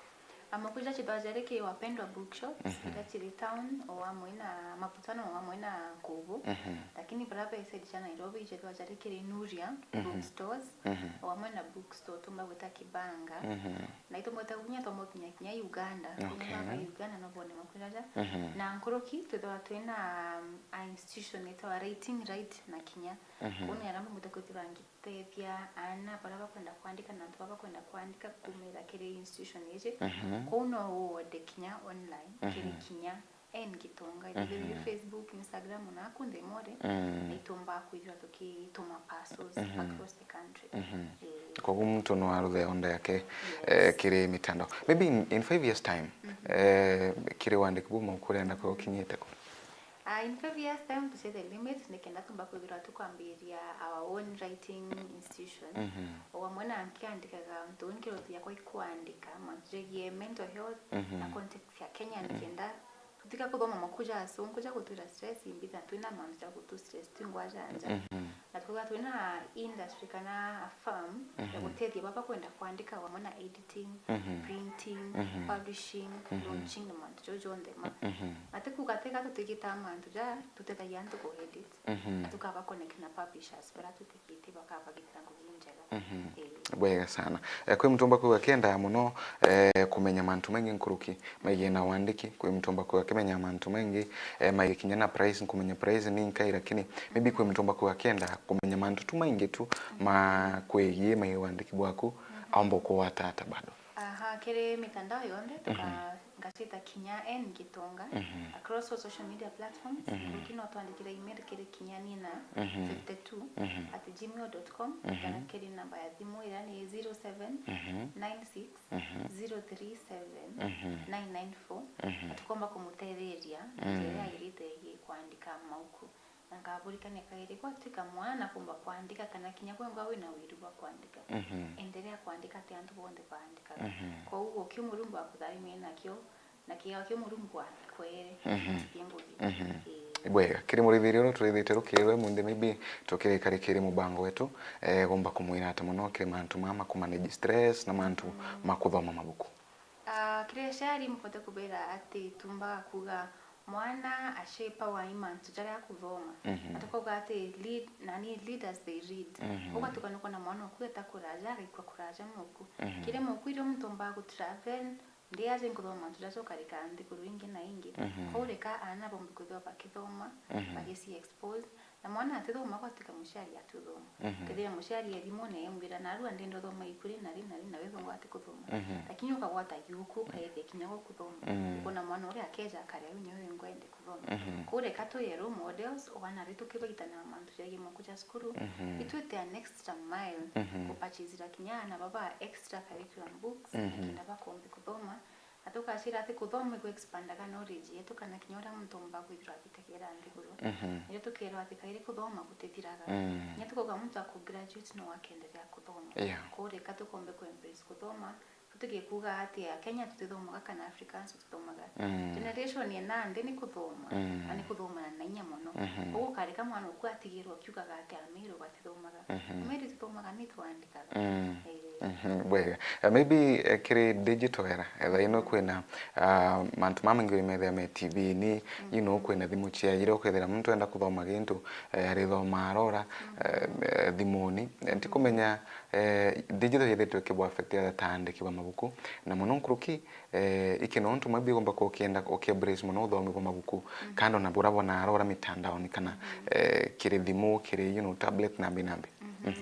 Amakuja chithwa jari ki Wapendwa Bookshops, Mhm. iria chiri town, o amwe na Makutano, o amwe na Kubu. Mhm. Lakini baria be side cia Nairobi, chithwa jari kiri Nuria Mhm. Bookstores, Mhm. o amwe na bookstore tumba gwita Kibanga. Mhm. Na itumwita kinya tomo kinya, kinya Uganda. Okay. Kuma ba Uganda no bone makuja ja. Mhm. Na nkuruki, twithwa twina, um, a institution yetwa Writing Right na Kinya. Mhm. Kuu ni aria mbumite kwithirwa ngi- tethia aana baria bakwenda kwandika na antu baria bakwenda kwandika kumira kiri institution iji. Mhm. Kuu no uode kinya online, kiri Mhm. Kinya N Gitonga. Either Mhm. Facebook, Instagram, na kunthe more, Mm. na itumba kwithirwa tukituma parcels Mhm. across the country. Mhm. Ii. Koguo muntu no aruthe onda yake, Yes. eh, kiri mitandao. Maybe in, in five years time, Mhm. eh, kiri wandiki buu mauku urenda kwigua ukinyite ku? Ah, in five years time, to say the limit, nikenda tumba kwithirwa tukwambiria our own writing institution. Mhm. O amwe na nkiandikaga untu nkiroti yakwa ikwandika, mantu jegie mental health, na Mhm. context ya Kenya, Mhm. nikenda tutika kuthoma makuja asu, nkuja gutwira stress, imbitha twina mantu ja gutu stress, twingwa janja. Mhm. Na tukaga twina industry kana a firm ya Mhm. gutethia baba kwenda kwandika, o amwe na editing, Mhm. printing, Mhm. publishing, Mhm. launching na mantu jau jonthe ma. Mhm. Na ti kuuga teka tutigitaa mantu ja tutethagia antu ku edit. Mhm. Na tukaba connect na publishers baria tutigite bakabagitira ngugi njega. Mhm. Ii. Bwega sana. Eh, kwi muntu omba kwigua akiendaa muno, eh, kumenya mantu maingi nkuruki megie na wandiki, kwi muntu omba kwigua akimenya mantu maingi, eh, megie kinya na price, nkumenya price ni inkai, lakini maybe kwi muntu omba kwigua akienda kumenya mantu tu maingi tu ma kwegie megie wandiki bwaku, Mhm. aomba kugwata ata bado? Aha, kiri mitandao yonthe, tuka-, Mhm. ngacita Kinya N Gitonga, Mhm. across all social media platforms, Mhm. nkuruki no twandikire email kiri kinya nina Mhm. fifty two Mhm. at gmail dot com, Mhm. kana kiri namba ya thimu iria ni zero seven nine six zero three seven nine nine four, Mhm. na tukomba kumutetheria Mhm. njira iria yagirite yegie kwandika mauku. Na nkaburikania kairi, gwatuika mwana nakumba kwandika kana kinya gwe ngwa wina wiru bwa kwandika, Mhm. endelea kwandika ti antu bonthe baandikaga. Mhm. Kwou o kiu Murungu akutharimie nakio, na kiao kiu Murungu akwere, Mhm. atikie ngugi. Mhm. Ii. Bwega, kiri murithiria uria turithitie rukiri rwe munthi, maybe tukirika rikiri mubango wetu, eh, gomba kumwira ata muno kiri mantu mama ma kumanage stress na mantu Mhm. ma kuthoma mabuku? Ah, kiri aciari mbote kubera ati tumbaga kuuga mwana a shape wa i mantu jaria akuthoma. Mhm. Na tukauga ati lead, nani, lead as they read. Mhm. Ugatuka nukwona mwana oku eta kuraja, agaikua kuraja moku. Mhm. Kiri moku irio muntu ombaga gu travel, ndi aje nkuthoma mantu jaria jukarika nthiguru ingi na ingi. Mhm. Kou reka aana bombe kwithirwa bakithoma, Mhm. bagisi expose. Na mwana atithoma, gwatuika muciari atithoma. Mhm. Kethira muciari e thimune emwira, "Narua ndenda uthoma ibuku ri na ri na ri," na withwa ngwati kuthoma. Mhm. Lakini ukagwata yuku, ukaethia kinya gwa kuthoma. Mhm. Ukona mwana uria akeja akaria, "Uyu nyewe ngwende kuthoma." Mhm. Kou reka tuye role models, wana ri tukibaitana mantu jagie maku ja cukuru, Mhm. itwite an extra mile, Mhm. kupurchasira kinya ana baba extra curriculum books, Mhm. nikenda bakombe kuthoma. Na tukacira ati kuthoma igu expandaga knowledge yetu, kana kinya uria muntu omba kwithirwa agitegera nthiguru. Mhm. Nirio tukerwa ati kairi kuthoma gutithiraga. Mm. Kinya tukauga muntu aku graduate no akenderea kuthoma. Yeah. Kou reka tukombe ku embrace kuthoma, tutige kuuga ati Akenya tutithomaga kana Africans tutithomaga. Mm. Generation ena nthi ni kuthoma, Mm. na ni kuthoma na na inya mono. Mhm. Kou ukareka mwana oku atigirwa akiugaga ati Ameru batithomaga. Mhm. Ameru tutithomaga, ni twandikaga. Mm. Ii. Mhm, bwega. Eh, maybe, eh, kiri digital era, eh, thaa ino kwina, ah, mantu mamaingi methia me T V-ini, you know, kwina thimu cia iria ukethira muntu enda kuthoma gintu, eh, arithoma arora, eh, eh, thimuni. Eh, ntikumenya, eh, digital yethirite ikibwa affect aja ta andiki ba mabuku, na mono nkuruki, eh, iki nontu maybe ugomba kukienda uki embrace mono uthomi bwa mabuku, kando na bura bwa naara ura mitandaoni kana, eh, kiri thimu, kiri, you know, tablet, nambi nambi. Mhm.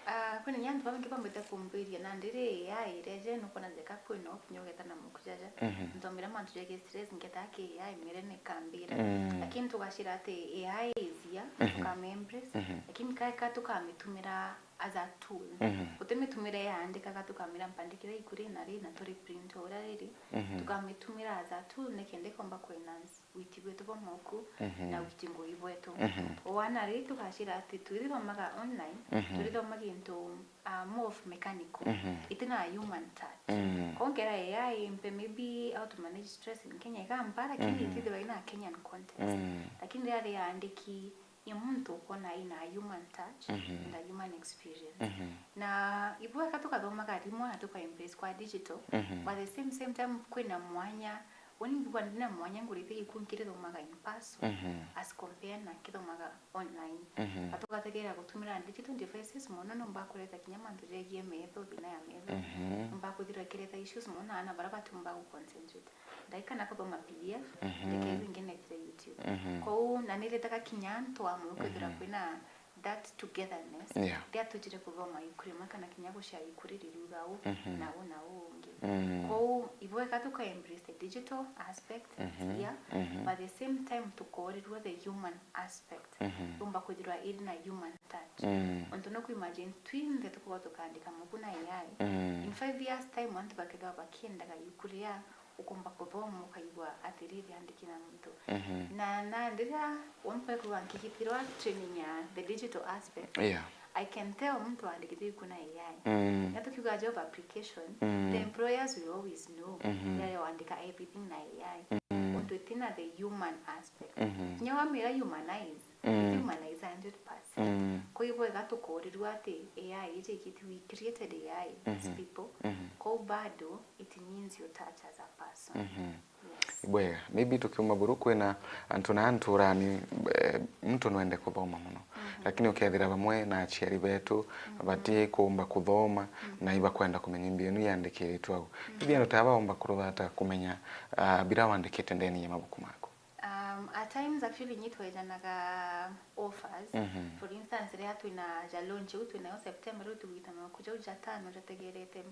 Ah, kwina kinya antu babaingi bambite kumbiria, nandi ri, A I ireje, nukwona jeka kwina ukinya ugeta na mukujaja. Mhm. Ntomira mantu jegii stress, ngeta ki A I mere nikambira. Mm. Lakini tugacira ati A I is here, tukami embrace, lakini kaeka tukamitumira as a tool. Mhm. Utimitumire yaandikaga tukamira mpandikire iku ri na ri na turi print o uria riri. Mhm. Tukamitumira as a tool nikenda ikomba ku enhance witi bwetu bwa mauku na witi ngugi bwetu. Mhm. Wana ri tugacira ati twithomaga online, Mhm. turithomaga into, uh, more of mechanical. Mhm. Itina human touch. Mm. Kongera A I mpe maybe how to manage stress in Kenya igamba, lakini itithirwa ina Kenyan context. Mm. Lakini riria riandiki ni muntu ukwona ina human touch Mhm. and a human experience. Mhm. Na ibweka tukathomaga rimwe na tuka embrace kwa digital, Mhm. but the same, same time kwina mwanya, uni mbigwa ndina mwanya ngurite iku nkithomaga in person Mhm. as compare na nkithomaga online. Mhm. Atugategera gutumira digital devices mono nomba kureta kinya mantu jegie metho, thina ya metho. Mhm. Nomba kuthira kireta issues mono na ana bara batumba gu concentrate. Ndaikana kuthoma P D F, Mhm. ndikaigua ingi netire YouTube. Mhm. Kou, na niretaga kinya antu amwe kwithira Mhm. kwina that togetherness, Yeah. riria tujire kuthoma iku rimwe kana kinya gushare iku riri riuga uu, Mhm. na uu, na uu ungi. Mm. Kou, ibwega tuka embrace the digital aspect, Mhm. yeah, Mhm. but the same time tukorirua the human aspect. Mhm. Yumba kwithirwa iri na human touch. Mm. Ontu nuku imagine twinthe tukuba tukandika muku na A I. Mm. In five years time, antu bakethirwa bakiendaga iku ria ukumba kuthoma ukaigua atiri riandiki na muntu. Mhm. Na, na ndiria wampa kuga nkigithirwa training ya the digital aspect, Yeah. I can tell muntu wandikite iku na A I. Mm. Na tukiuga job application, Mm. the employers will always know Mhm. riria wandika everything na A I. Mm. Untu itina the human aspect. Mhm. Kinya wamira humanize, Mm. humanize hundred percent. Mm. Kou ibwega tukorirua ati A I iji ikiti, we created A I as Mhm. people. Mhm. Kou bado it means you touch as a person. Mhm. Yes. Ibwega. Maybe tukiuma buru kwina antu na antu urani, eh, muntu nwende kuthoma mono. Mhm. Lakini ukethira bamwe na aciari betu Mhm. bati kuumba kuthoma Mhm. na ibakwenda kumenya mbia inu yandikiritwe au. Mhm. Maybe antu ta aba baumba kurutha ata kumenya, ah, bira wandikite ndeni ya mabuku maku? Um, at times, actually, nyi twejanaga offers. Mhm. For instance, riria twina ja launch iu twinayo September, riu tugwita mabuku jau jatano jategerete,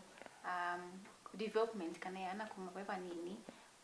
um, development kana yana kuma bai banini,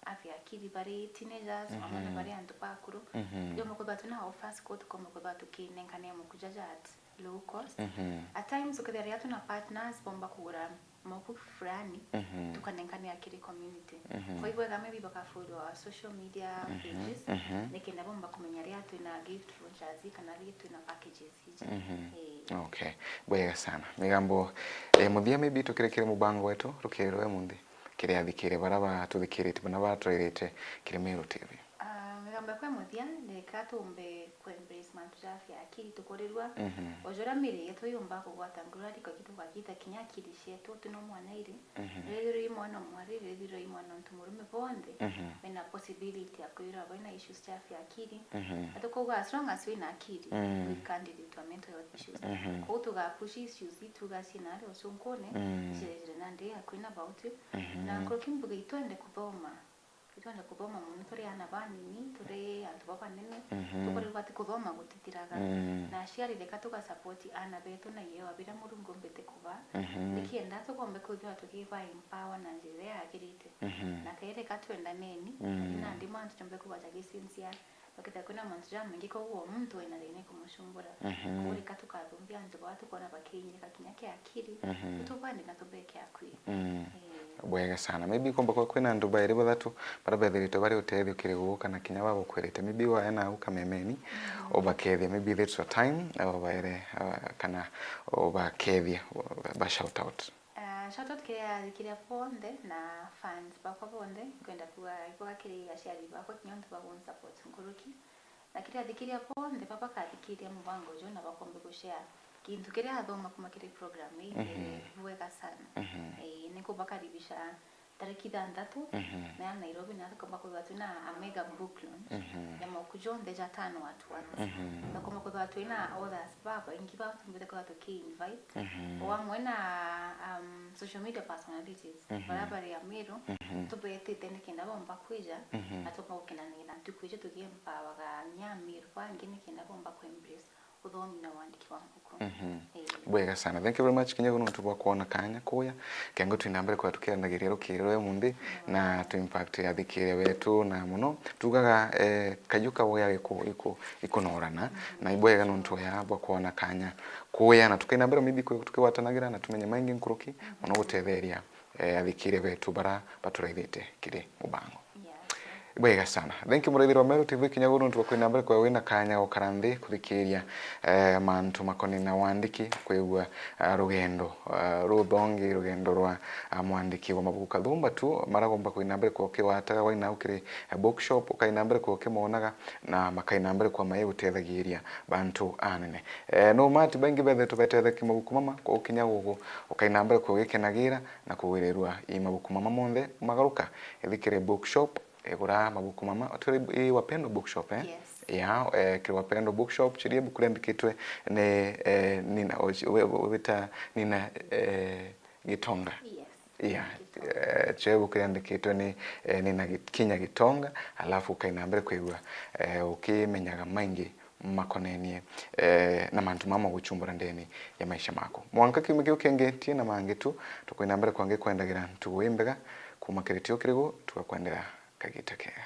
afya akili bari teenagers, Mhm. amwe na bari antu bakuru. Mhm. Riu mukuthwa twina offers ko tukomba kuthwa tukinenkania mukuja ja at low cost. Mhm. At times, ukethira riria twina partners bomba kugura mabuku fulani, Mhm. tukanenkania kiri community. Mhm. Kwa hivyo, ega maybe bakafollow our social media Mhm. pages, Mhm. nikenda bomba kumenya riria twina gift vouchers kana riria twina packages iji. Mhm. Eh. Okay. Bwega sana. Migambo, eh, muthia maybe tukirekere mubango wetu, rukiri rwa munthi. Kiri athikiri bara batuthikirite, bana batwirite kiri Meru T V. Ah, migambo yakwa ya muthia, ndeka tumbe ku embrace mantu ja afya ya akili tukurirua. Mhm. O juria miri yetu yumba kugwata ngurari, kagita kagita kinya akili cietu, tu no mwana iri. Mhm. Rithirwa i mwana mwari, rithirwa i mwana muntu murume, bonthe Mhm. bena possibility ya kwithirwa bena issues cia afya ya akili. Mhm. Na tukauga, as long as wina akili, Mm. we candidate to a mental health issues. Mhm. Kou tuga push issues itu tuga cina ari ucunkune, Mm. icirejire nandi akwina bauti. Mhm. Na nkuruki mbuga itwende kuthoma. Itwenda kuthoma mono turi ana banini, turi antu babanene, Mhm. tukorirwa ati kuthoma gutithiraga. Mm. Na aciari reka tuga support ana betu na iyewa biria Murungu umbite kuba, Mhm. nikienda tukombe kwithirwa tukiba empower na njira iria yagirite. Mhm. Na kairi reka twendaneni, Mm. na ndimo antu jombe kubaja gi sincere, bakethira kwina mantu jamaingi, koguo muntu wina thina ikumucumbura. Mhm. Koguo reka tukathumbia antu baa tukona bakinyirika kinya kia akiri, Mhm. tutubande na tubeke akui. Mm. Eh. Bwega sana. Maybe kumba kwa kwina antu bairi bathatu bara bethiritwe bari utethio kiri guku kana kinya bagukwirite. Maybe waena au kamemeni, Mhm. ubakethia. Maybe that's your time, ubaere, uh, kana ubakethia, ba shout out. Ah, shout out kiri athikiria bonthe na fans bakwa bonthe. Kwenda kuga iboga kiri aciari bakwa kinya untu ba gun support nkuruki. Na kiri athikiria bonthe baba bakathikiria mubango uju na bakombe gushare kintu kiria athoma kuma kiri program ii, Mhm. ni bwega sana. Mhm. Eh, ni kubakaribisha tariki ithanthatu, mhm, na ya Nairobi, na tukomba kwithirwa twina a mega book launch, mhm, ya mabuku jonthe jatano at once. Mhm. Tukomba kwithirwa twina authors babaingi ba tumbite kwithirwa tuki-invite. Mhm. O amwe na, um, social media personalities, mhm, baria bari Amiru, mhm, tubetite nikenda bomba kwija, mhm, na tukomba gukenanira ntuku iji tugiempower kinya Amiru bangi nikenda bomba ku-embrace uthomi na wandiki wa mabuku. Mhm. Ii. Bwega sana. Thank you very much, kinya nontu bwa kwona kanya kuya. Kengo twina mbere kwa tukiaranagiria rukiri rwa munthi, mm, na tu impact ya athikiria betu, na muno tugaga, eh, kaju kau ya iku-, iku-, ikunorana. Mhm. Na ibwega nontu ya bwa kwona kanya kuya, na tukaina mbere maybe ku-, tukigwatanagira na tumenye maingi nkuruki, mhm, muno gutetheria eh, athikiria betu bara baturaithite kiri mubango. Yes, yes. Bwega sana. Thank you, muraithirwa Meru T V kinya guru nontu bwa kwina mbere kwa wina kanya gukara nthi kuthikiria, eh, mantu makoni na wandiki, kwigua, eh, rugendo, eh, ruthongi, rugendo rwa, ah, mwandiki wa mabuku kathumba tu, maragomba kwina mbere kwa ukiwataga waina ukiri, eh, bookshop, ukaina mbere kwa ukimonaga, na makaina mbere kwa maye gutethagiria bantu anene. Eh, no mati baingi bethe tubetetheki mabuku mama, kwa ukinya gugu, ukaina mbere kwa ugikenagira, na kugwirirua i mabuku mama monthe magaruka. Ithi kiri bookshop, igura mabuku mama, twiri i Wapendwa Bookshop, eh? Yes. Ya, eh, kiri Wapendwa Bookshop, chiria ibuku riandikitwe ni, eh, Nina, o-, we-, we-, wita Nina, eh, Gitonga. Yes. Ya, Gitonga. Eh, chiria ibuku riandikitwe ni, eh, Nina Git-, Kinya Gitonga, alafu ukaina mbere kwigua, eh, ukimenyaga maingi makonenie, eh, na mantu mama guchumbura ndeni ya maisha maku. Mwanka kiumia kiu kingi, tie na mangi tu, tukwina mbere kwangi kwendagira ntugu imbega, kuma kiri tio kirigu, tugakwendera kagita kega.